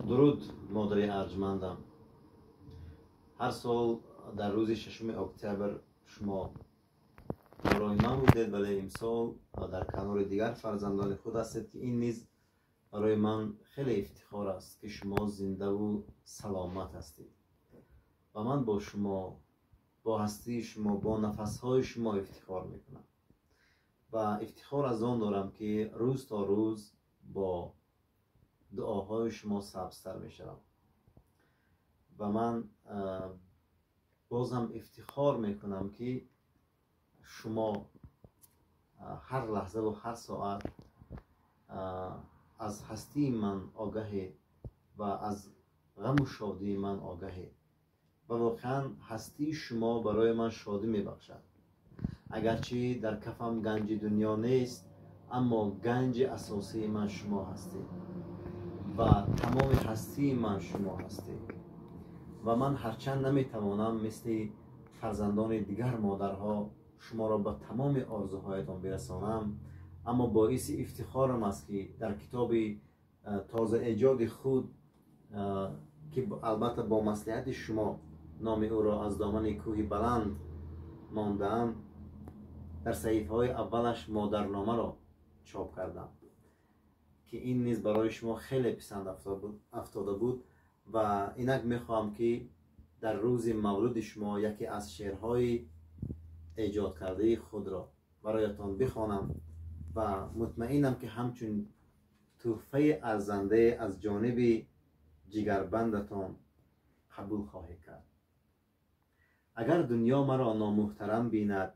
Дуруд, модари арҷмандам. Ҳар сол дар рӯзи 6 октябр шумо ҳамроҳи ман будед, вале имсол дар канори дигар фарзандони худ ҳастед, ки ин низ барои ман хеле ифтихор аст, ки шумо зиндаву саломат ҳастед ва ман бо шумо, бо ҳастии шумо, бо нафасҳои шумо ифтихор мекунам ва ифтихор аз он дорам, ки рӯз то рӯз бо дуоҳои шумо сабзтар мешавам. Ва ман бозам ифтихор мекунам, ки шумо ҳар лаҳзаву ҳар соат аз ҳастии ман огаҳед ва аз ғаму шодии ман огаҳед ва воқеан ҳастии шумо барои ман шодӣ мебахшад. Агарчи дар кафам ганҷи дунё нест, аммо ганҷи асосии ман шумо ҳастед ва тамоми ҳастии ман шумо ҳастед. Ва ман ҳарчанд наметавонам мисли фарзандони дигар модарҳо шуморо ба тамоми орзуҳоятон бирасонам, аммо боиси ифтихорам аст, ки дар китоби тозаэҷоди худ, ки албатта бо маслиҳати шумо номи ӯро «Аз домани кӯҳи баланд» мондаам, дар саҳифаҳои аввалаш модарномаро чоп кардам, ки ин низ барои шумо хеле писанд афтода буд. Ва инак мехоҳам, ки дар рӯзи мавлуди шумо яке аз шеърҳои эҷодкардаи худро бароятон бихонам ва мутмаинам, ки ҳамчун тӯҳфаи арзандае аз ҷониби ҷигарбандатон қабул хоҳед кард. Агар дунё маро номуҳтарам бинад,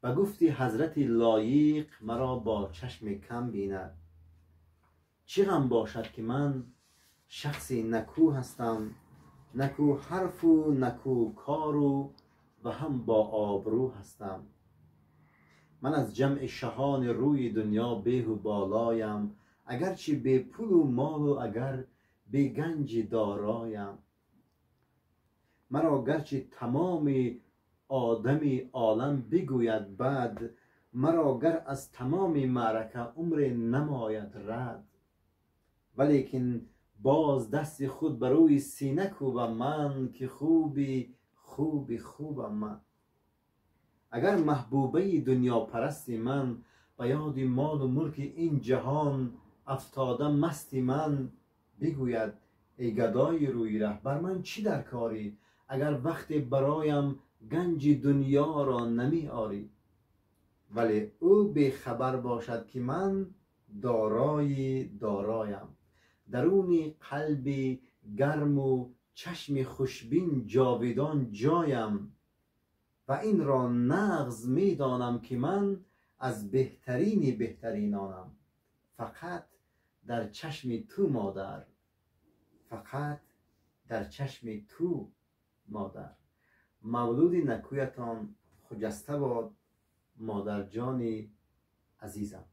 ба гуфти ҳазрати лоиқ маро бо чашми кам бинад, чӣ ғам бошад, ки ман шахси накӯ ҳастам, накӯ ҳарфу накӯ кору ва ҳам бо обрӯ ҳастам. Ман аз ҷамъи шаҳони рӯи дунё беҳу болоям, агарчи бепулу молу агар беганҷи дороям. Маро гарчи тамоми одами олам бигӯяд бад, маро гар аз тамоми маърака умре намояд рад, валекин боз дасти худ ба рӯи сина кӯбам ман, ки хуби хуби хубам ман. Агар маҳбубаи дунёпарасти ман ба ёди молу мулки ин ҷаҳон афтода масти ман бигӯяд: «Эй гадои рӯи раҳ, бар ман чӣ дар корӣ, агар вақте бароям ганҷи дунёро намеорӣ?» Вале ӯ бехабар бошад, ки ман дорои дороям, даруни қалби гарму чашми хушбин ҷовидон ҷоям ва инро нағз медонам, ки ман аз беҳтарини беҳтаринонам, фақат дар чашми ту, модар, фақат дар чашми ту, модар. Мавлуди накӯятон хуҷаста бод, модарҷони азизам.